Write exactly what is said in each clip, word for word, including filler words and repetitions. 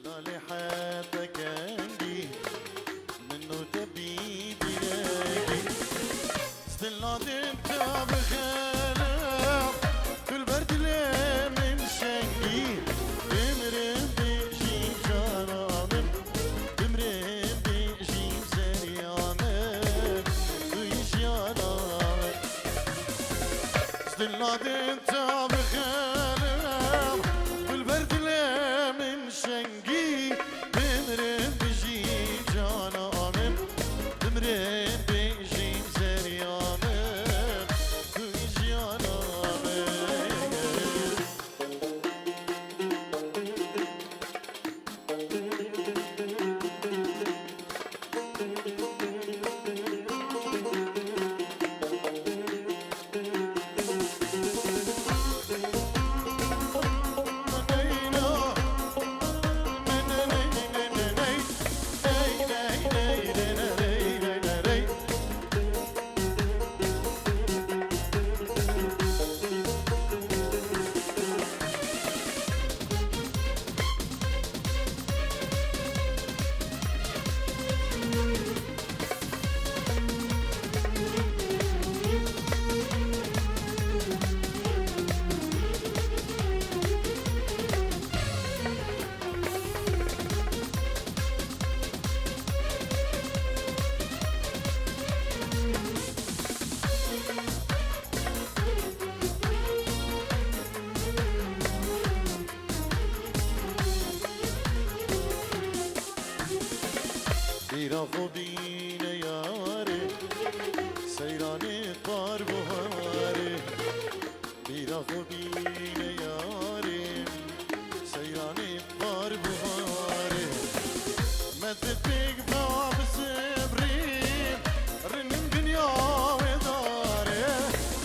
Lalê heta kengî, min û te bî bîrengî. Stila din te bixele, tu li ber dilê min şengî. Bimrim bijîm cana min, bimrim bijîm zeriya min, tu yî jiyana min. Stila din te bixele, tu li ber dilê min şengî. Bimrim bijîm cana min, bimrim bijîm zeriya min, tu yî jiyana min. Bîra xwe bîne yarê, seyranê par buharê. Bîra xwe bîne yarê, seyranê par buharê. Me di pêk ve bi sibrî, rinin dinya wê darê.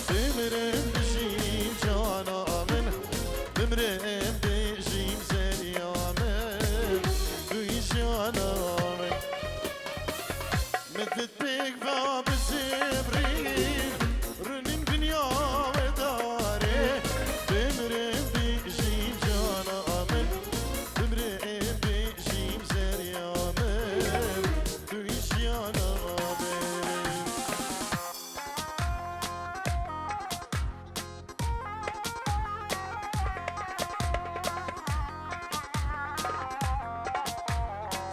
Bimrim bijîm cana min, bimrim bijîm zeriya min, tu yî jiyana min. Min di pêk ve bi sibrî, rinin dinya wê darê. Bimrim bijîm cana min, bimrim bijîm zeriya min, tu yî jiyana min.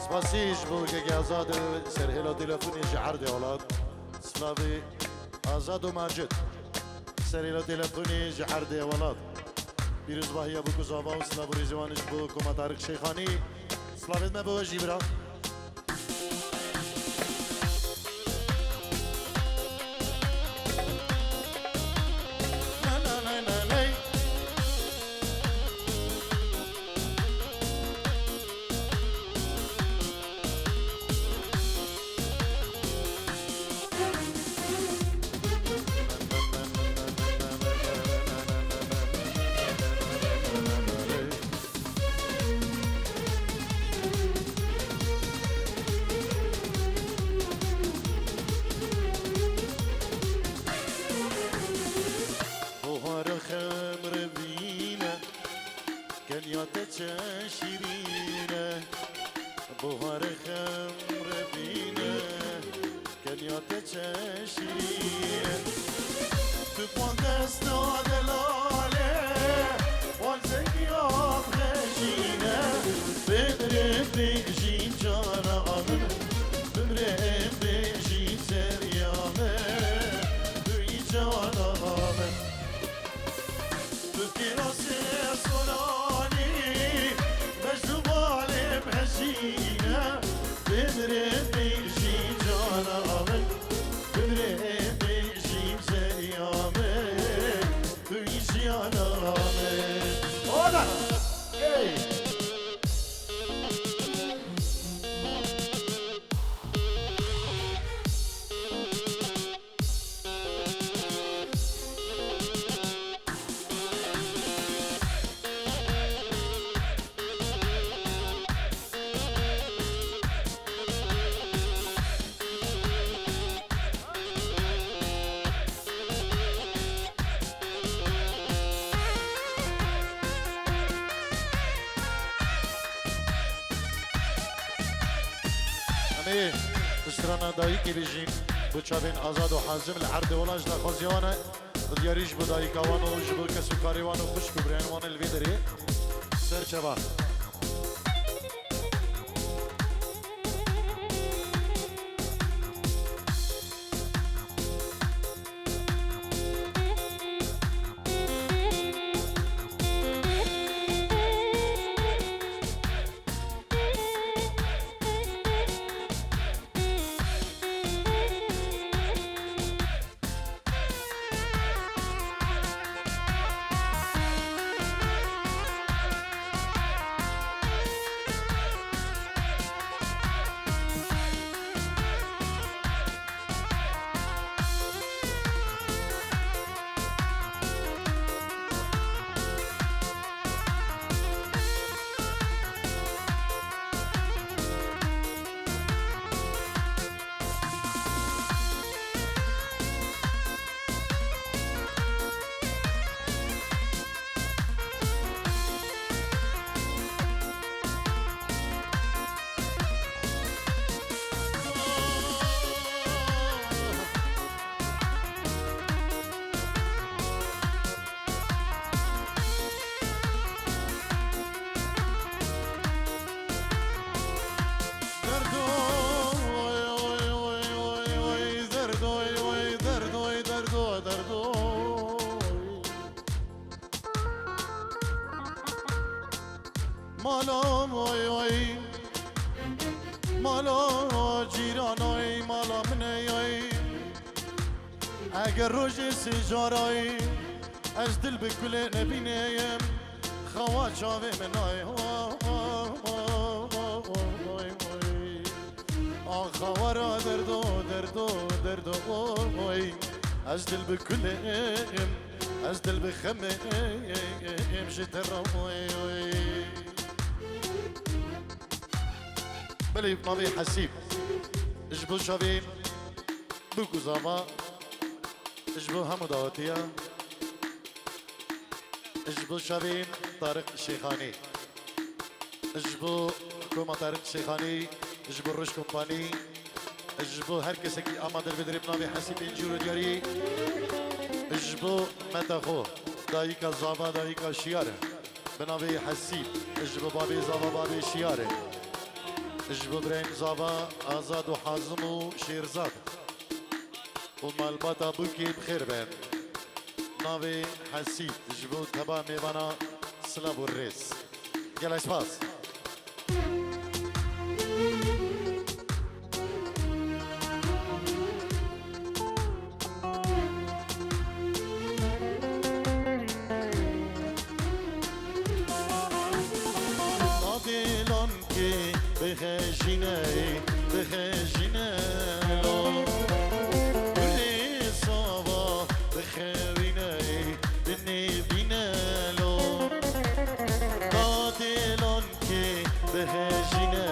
Spasî ji bo Gege Azad û serhêla telefonê ji erdê welat. Slavê Azad û Macid. Serhêla telefonê ji erdê welat. Pîrozbahiya Bûk û Zava û silav û rêzê wan ji bo Koma Tariq Şêxanî. Slavê me bo we jî bira. Buhara xemrevîn e, kenya te çi şîrîn e. Buhara xemrevîn e, kenya te çi şîrîn e. Tu wan desta delalê, wan zengiya xejîn e. Bimrim bijîm cana min, bimrim bijîm zeriya min, tu yî cana min. Tu kirasê soranî, mecnû balê hejîne, bimrim bijîm cana min, bimrim bijîm zeriya min, tu yî jiyana min. Ola! Ey! Ê, strana dayikê bêjîn, bo çavên Azad û Hazim li erdê wela ji daxwaziya wan e, bi diyarî ji bo dayika wan û ji bo kes û karê wan û xwişk û birayên wan li vê derê. Ser çava. Mala oy oy, mala cîran oy, mala min ey oy. Eger rojê sê car ay, ez dil bi kulê nebîneyim, xewa çavê min ay. Axa wara derdo, derdo, derdo, oy. Ez dil bi kulê, ez dil bi xemê, em ji te re, oy, oy. Belê, mavê Hesîb. Ji bo çavê Bûk û Zava, ji bo hemû dawetiya. Ji bo çavê Tariq Şêxanî. Ji bo koma Tariq Şêxanî, ji bo Roj Kompanî, ji bo her kesekî amade li vê derê bi navê Hesîb ên cûr û diyarî, ji bo Meta xwe, dayika Zava, dayika Şiyar e. Bi navê Hesîb, ji bo babê Zava, babê Şiyar e. Ji bo birayên Zava, Azad û Hazim û Şêrzad. Û malbata Bûkê bi xêr be. Navê Hesîb ji bo teba mêvana silav û rêz. Gelek spas. Dadêlan kê bixejîne, bixejîne lo. Gulê Zava bixewîne, binêvîne lo. Dadêlan kê bixejîne,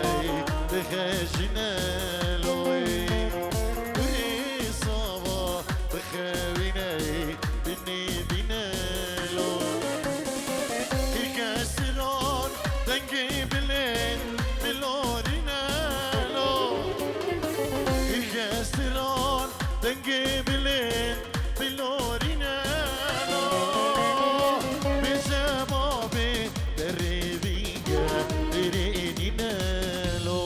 bixejîne lo. Gulê Zava bixewîne, binêvîne lo. Hîkestiran dengê bilind bilorîne lo. Hîkestiran dengê bilind bilorîne lo. Bêje babê derê vînge derê nîne lo.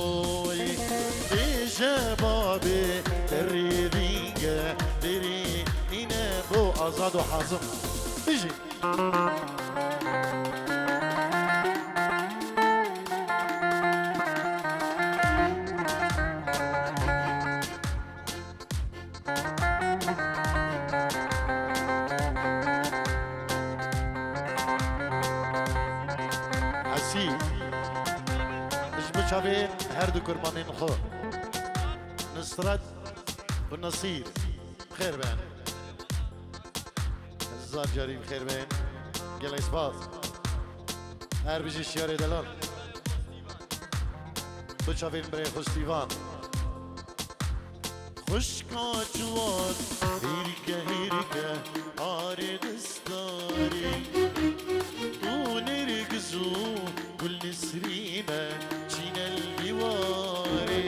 Bêje babê derê vînge derê nîne. Bo Azad û Hazim. Bijî. Hesî, ji bo çavê her du kurmanên xwe, Nusret û Nasîr, bi xêr bin. Zar carî bi xêr bin. Gelek spas. Her bijî Şiyarê delal. Bi çavên birê xwe Stîvan. Xwişka ciwan, hêrike, hêrike, arê distarê. Tu nêrgiz û gul nisrîne, çîne li vî warê.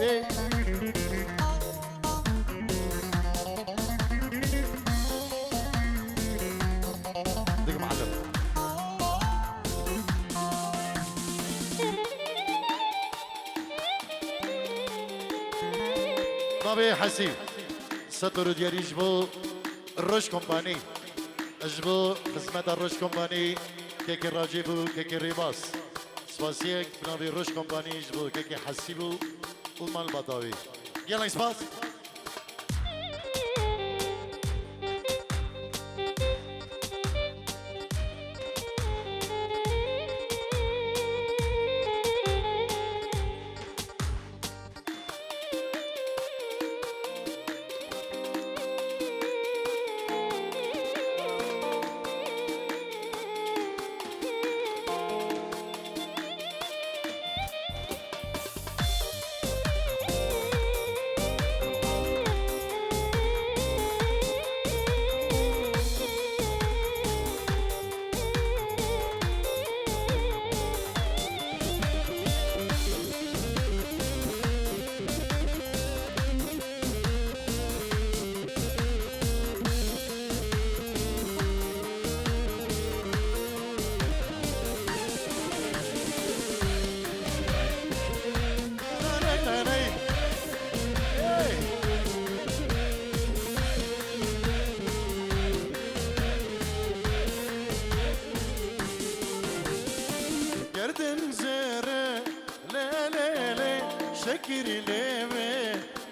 Dik muallim. Navê Hesî. Setor û diyarî ji bo Roj Kompanî. Ji bo xizmeta Roj Kompanî, kekê Racîb û kekê Rêbaz. Spasiyek bi navê Roj Kompanî ji bo kekê Hesîb û û malbata wî. Gelek spas. Gerdim zere, lê, lê, lê, şekirî lê me,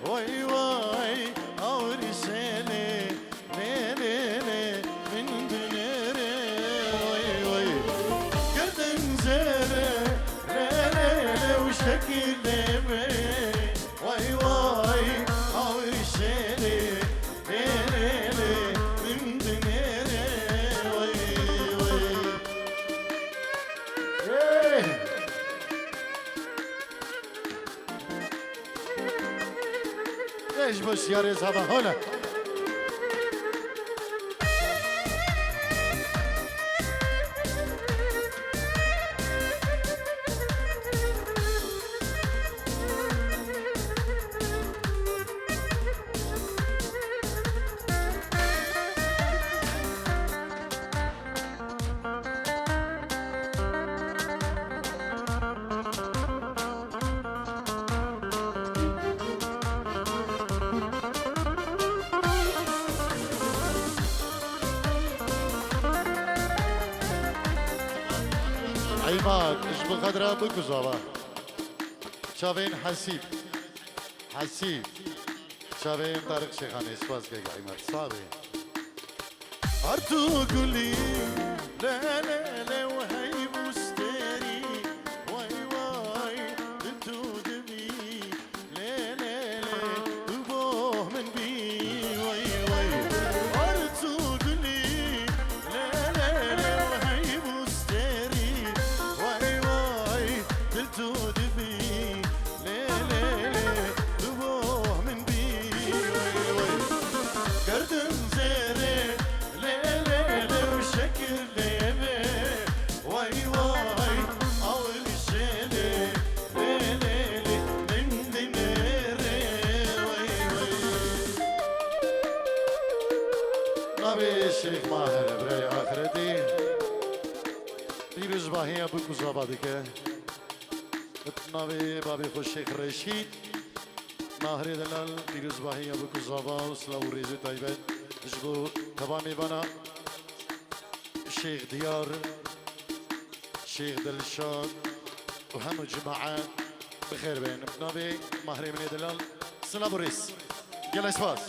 way, way, awrî şelê, lê, lê, lê, min dinêre, way, way. Gerdim zere, lê, lê, lê, û şekirî lê me, way, way, awrî şelê, lê, lê, lê, min dinêre, way, way. Hey! Ê ji bo şiyarê zava hole. Eymak, ji bo xedra bikuzava. Çavên Hesîb. Hesîb. Çavên Tarık Şêxanê, spas kek Eymak. Sağ be. Artu gulî, le, le, le, û hey bûsterî, way, way, di tu dibî, lê, lê, lê, tu boh min bî, way, way. Artu gulî, lê, lê, lê, û hey bûsterî, way, way, di tu dibî, lê, lê, lê, tu boh min bî, way, way. Gerdim zêrê, lê, lê, lê, û şekil lê me, way, way, awil şelê, lê, lê, lê, min dinêre, way, way. Navê Şêx Mahir, birayê axiretî, pîrozbahiya bûk û zava dike. Bi navê babê xwe Şêx Reşîd. Mahirê delal, pîrozbahiya bûk û zava û silav û rêzê taybet ji bo teva mêvana Şêx Diyar, Şêx Dilşad û hemû cimaet bi xêr bên. Bi navê Mahirê min ê delal, silav û rêz. Gelek spas.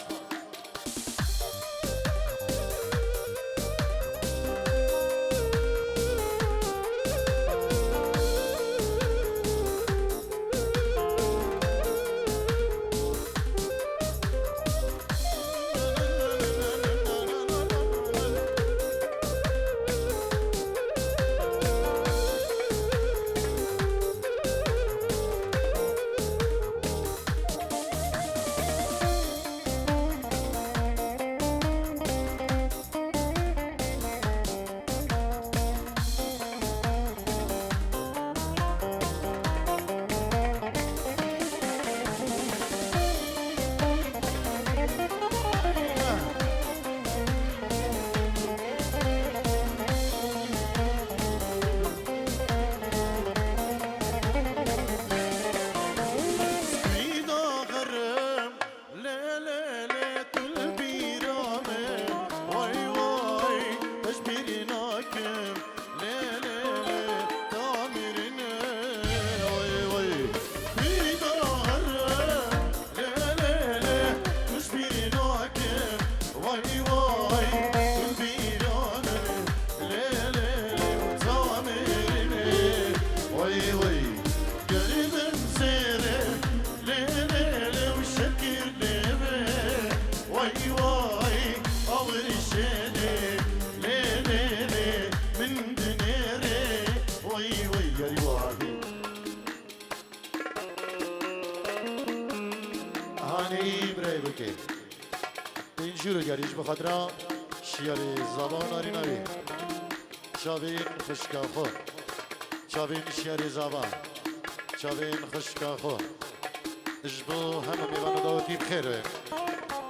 Ey birayê bike. Pêncî ro diyarî ji bo xatira şiyarê zava û narîna wî. Çavên xwişka xwe. Çavên şiyarê zava. Çavên xwişka xwe. Ji bo hemû mêvan û dawetî bi xêr be.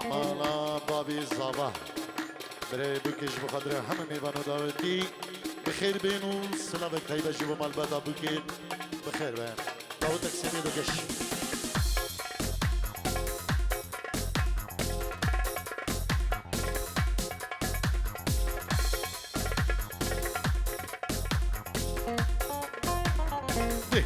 Mala babê zava. Birayê bike ji bo xatira hemû mêvan û dawetî bi xêr bên û silavek taybet ji bo malbata bike bi xêr be. Dawitek Semî Dilgeş. Dê.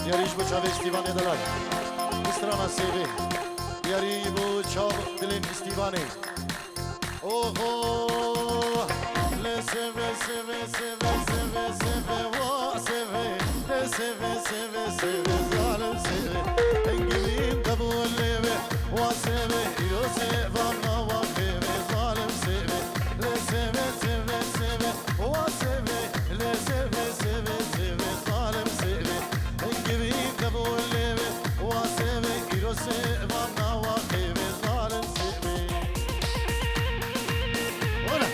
Diyarî ji bo çavê Stîvanê delal. Strana sêvê. Diyarî bo çav dilên Stîvanê. Oho! Le seve, seve, seve, seve, seve, wa seve. Le seve, seve, seve, zalim seve. Engilîn de bu leve, wa seve, îro seva na wa feve, zalim seve. Le seve, seve, seve, wa seve. Le seve, seve, seve, zalim seve. Engilîn de bu leve, wa seve, îro seva na wa feve, zalim seve. Ola.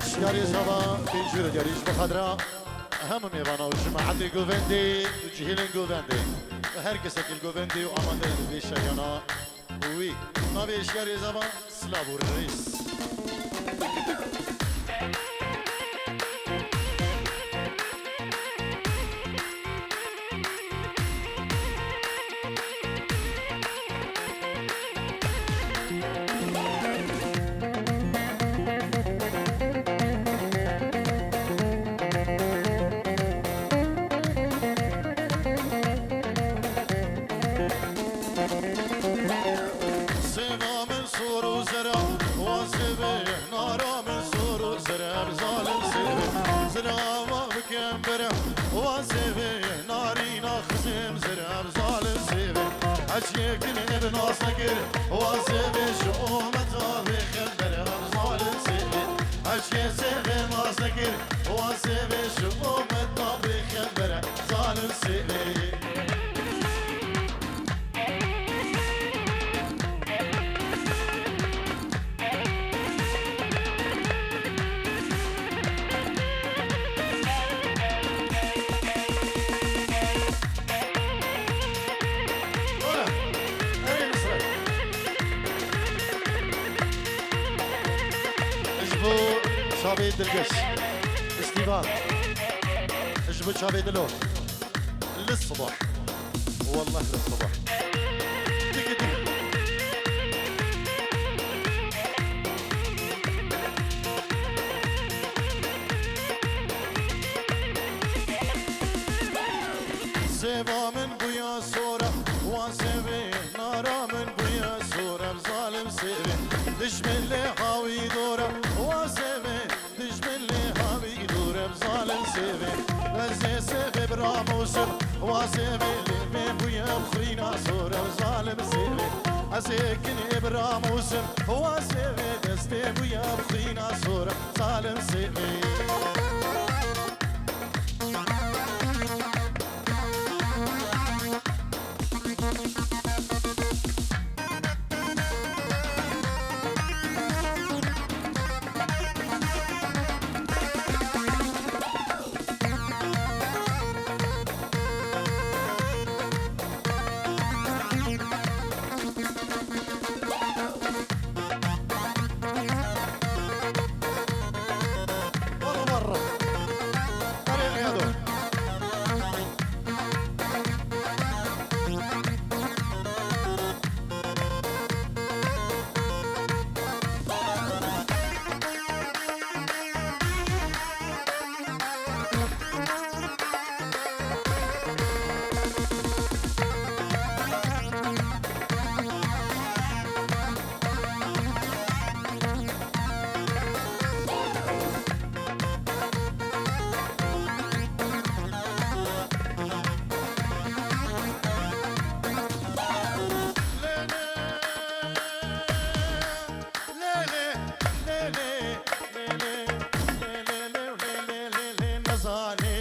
Şiyarê zava pêncî ro diyarî ji bo xatira hemû mêvana û cemaetê govendê û cihêlên govendê û her kesekî li govendê û amade vê şeriyana wî. Navê şiyarê zava Silav û rêz. Sêva min sor û zera, wa sêvê nara min sor û zerem zalim sêvê. Zerava bikem berem, wa sêvê narîna xizim zerem zalim sêvê. Heçiyê kin ev nas nekir, wa sêvê ji ometa vê xemberem zalim sêvê. Heçiyê sêvê nas nekir, wa sêvê ji ometa vê xemberem zalim sêvê. Ji bo çavê dilgiş, Stîvan. Ji bo çavê dilo. Li sibah. Wallah li siba. Digi digi. Sêva min bûya sora, wa sêvê, nara min bûya sora, zalim sêvê. Dijmin lê hawî dora, wa sêvê, dijmin lê hawî dora, zalim sêvê. Ez ê sêvê bi ramûsim, wa sêvê, lê vê bûya bi xwîna sora, zalim sêvê. Ez ê kinê bi ramûsim, wa sêvê, destê bûya bi xwîna sora, zalim sêvê. Lê, lê, lê, lê, lê, lê, lê, lê, lê, lê, lê, nezanê,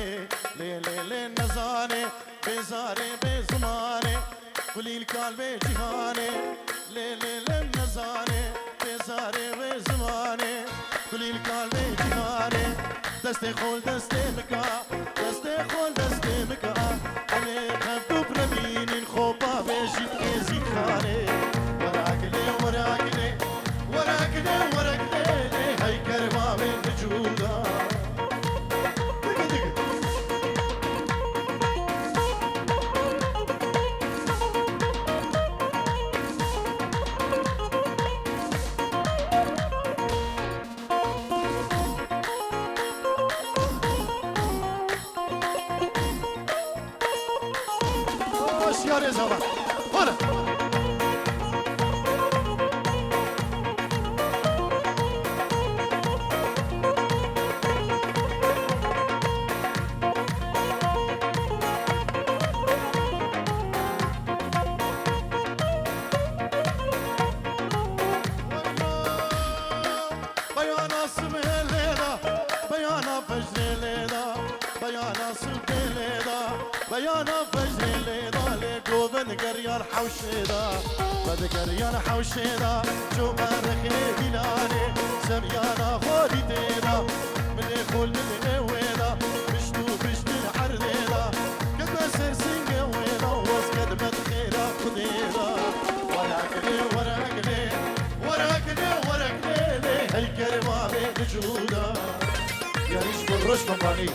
lê, lê, lê, nezanê, bê zarê, bê zimanê, kulîlka li vê cîhanê, lê, lê, lê, nezanê, bê zarê, bê zimanê, kulîlka li vê cîhanê. Destê xwe li destê min ka, destê xwe li destê min ka. Em ê hevdu biremînin xwe bavêjin êzîdxanê. Were gilê, were gilê, were gilê, were gilê lê hey kermamê bi cûda. Digi digi. Şiyarê zava. Hadi. Beyana sibê lê da, beyana fecrê lê da, beyana sibê lê da, beyana fecrê lê da, lê govend geriya li hewşê da, me digeriya li hewşê da, çûme rexê hîlanê, semiyana xwarî tê da, min ê xol min ê wê da, pişt û pişt li erdê da, kete ser singê wê da, wez ked me di xêra Xwedê da. Were gilê, were gilê, were gilê, were gilê lê hey kermamê bi cûda. Yarî ji bo roj min banî.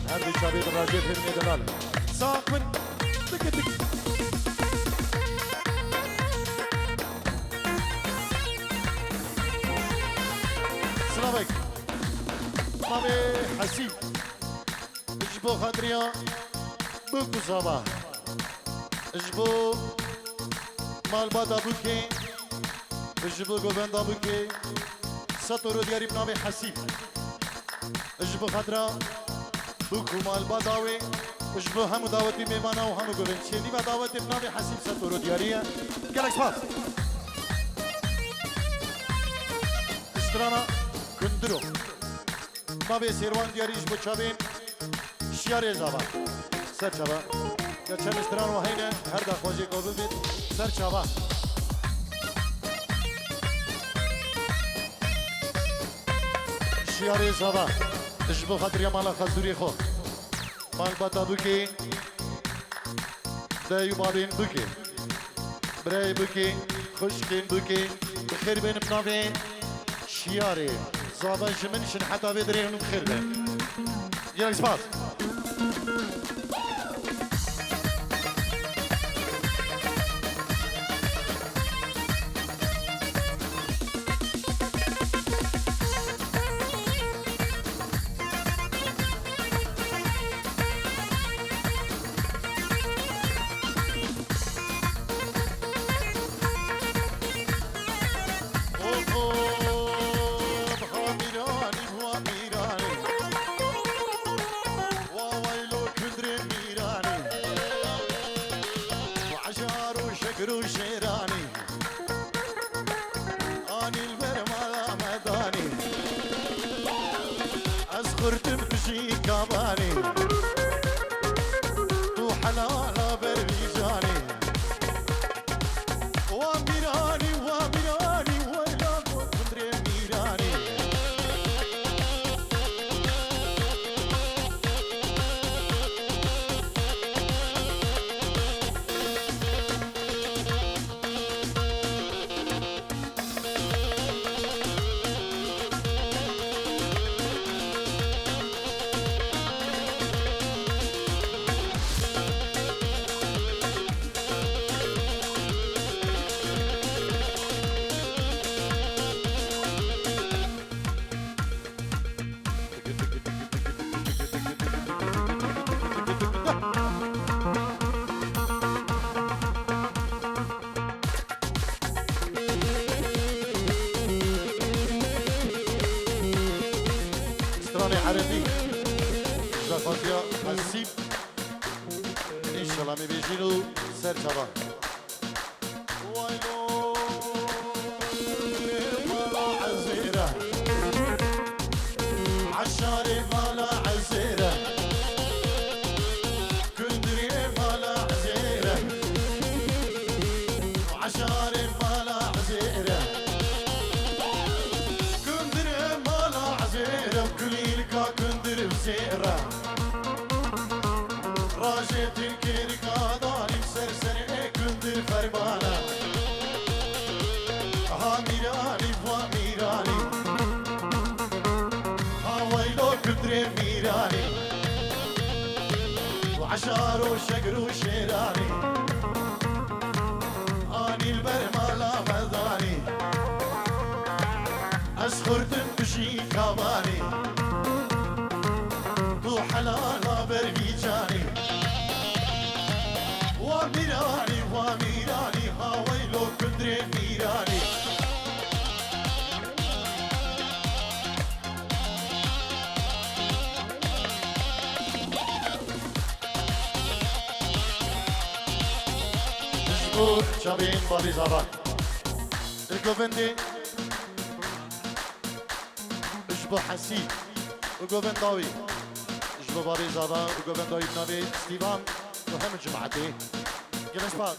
Her du çavê di rajê hêvnê delal. Sax bin. Diki diki. Silavek. Navê Hesî. Ji bo xatiriya bûk û zava. Ji bo malbata bûkê. Ji bo govenda bûkê. Sed euro diyarî bi navê Hesîb. Ji bo xatira bûk û malbata wê. Ji bo hemû dawetî mêvana û hemû govend. Çênîva dawetê bi navê Hesîb sed euro diyarî ye. Gelek spas. Strana Gundiro. Navê Sêrwan diyarî ji bo çavên Şiyarê Zava. Ser çava. Ya çend stran wa heyne, her daxwazê kabul bêt. Ser çava. Şiyarê Zava. Ji bo xatiriya mala Xezûrê xwe. Malbata bûkê, dayê û bavên bûkê, birayê bûkê, xwişkên bûkê, bi xêr bên bi navê Şiyarê Zava ji min şin heta vê dirê hûn bi xêr bin. Gelek spas. û şêranî, anî li ber mala me danî. Ez xurt im tu jî kabanî. Tu helala ber vî canî. Wa mîranî, wa mîranî, weyla gundrê mîranî. Stranê erebî, Zexatiya Hesîb, înşallah me bêjîn û ser çava. Waylo, mala Ezêre, Eşarê mala Ezêre, Kundirê mala Ezêre, Eşarê mala Ezêre, Kundirê mala Ezêre, Kulîlka Kundir Zêre. Rajê Tirkê rika danî ser serê Kundir Fermana. Ha mîranî, va mîranî. Ha weylo kundrê mîranî. Û eşar û şegr û şêranî. Anî li ber mala me danî. Ez xurt im tu jî kabanî. Tu helala ber vî canî. Wa mîranî, wa mîranî, ha weylo kundrê mîranî. Ji bo çavên Babê Zava. Li govendê ji bo Hesî û govenda wî. Ji bo Babê Zava û govenda wî bi navê Stîvan û hemî cimatê. Gelek spas.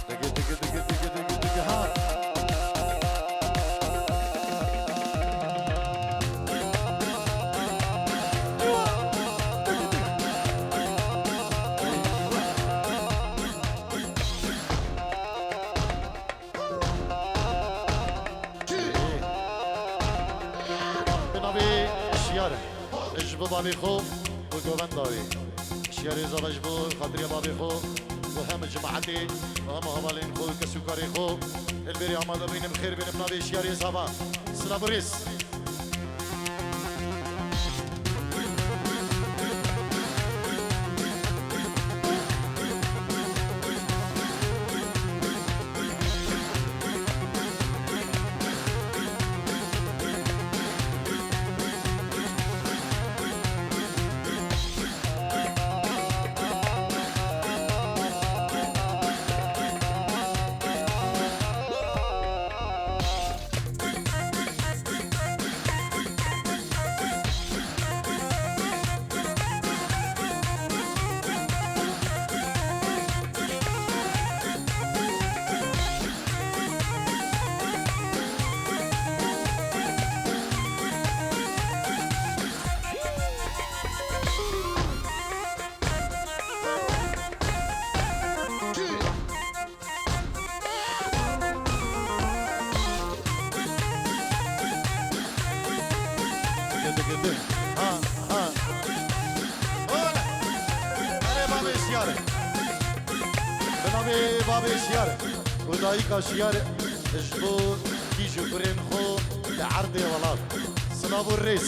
Digi, digi, digi, digi, digi, digi, ha. Bi navê Şiyar. Ji bo babê xwe û govenda wê. Şiyarê Zava ji bo xatiriya babê xwe û hem cimaetê û hem hevalên xwe û kes û karê xwe. Li bêrê amade bînin, bi xêr bînin bi navê Şiyarê Zava. Silav û rêz. Ha, ha. Ola. Erê babê Şiyar. Bi navê babê Şiyar û dayika Şiyar ji bo kîj û kurên xwe li erdê welat. Silav û rêz.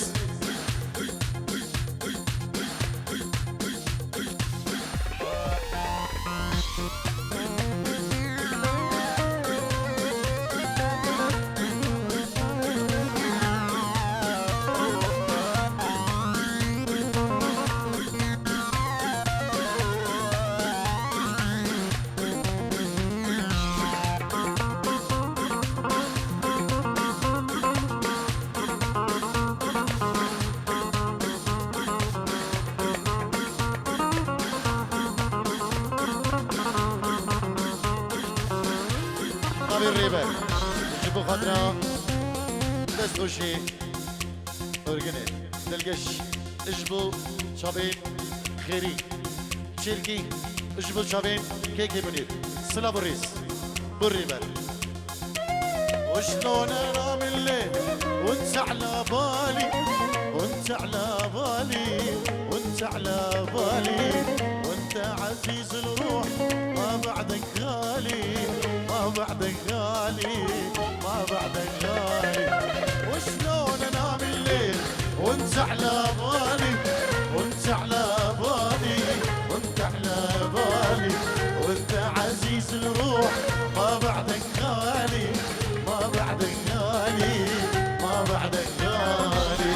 Rêber, ji bo xatira destxweşê Orginê Dilgeş, ji bo çavên xêrî, çêrkî, ji bo çavên Kêkê Munîr. Silav û rêz bo Rêber. وشلون انام الليل وانت على بالي، وانت على بالي، وانت على بالي، وانت عزيز الروح، ما بعدك غالي، ما بعدك غالي، ما بعدك غالي. وشلون انام الليل وانت على بالي، وانت على بالي، وانت على بالي، وانت عزيز الروح، ما بعدك غالي، ما بعدك غالي، ما بعدك غالي.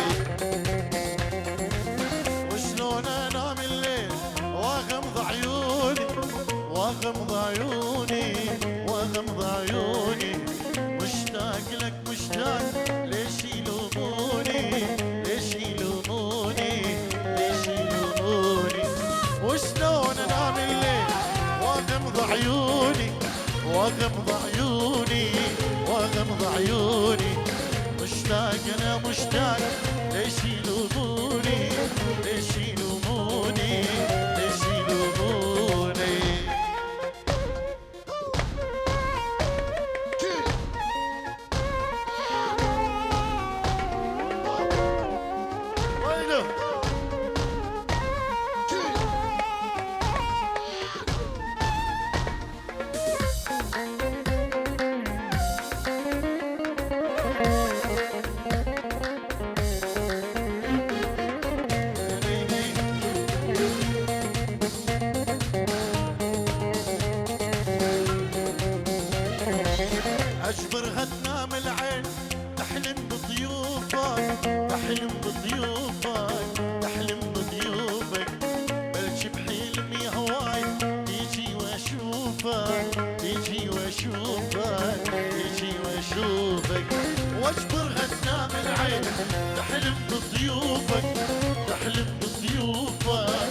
وشلون انام الليل واغمض عيوني، واغمض عيوني، واغمض عيوني، مشتاق لك مشتاق، ليش يلوموني، ليش يلوموني، ليش يلوموني؟ وشلون انام الليل واغمض عيوني، واغمض عيوني، واغمض عيوني، مشتاق انا مشتاق، ليش يلوموني، ليش يلوموني، ليش يلوموني؟ اجبر غتنام العين، تحلم بضيوفك، تحلم بضيوفك، تحلم بضيوفك. بلكي بحلمي هواي يجي واشوفك، يجي واشوفك، يجي واشوفك. واجبر غتنام العين، تحلم بضيوفك، تحلم بضيوفك.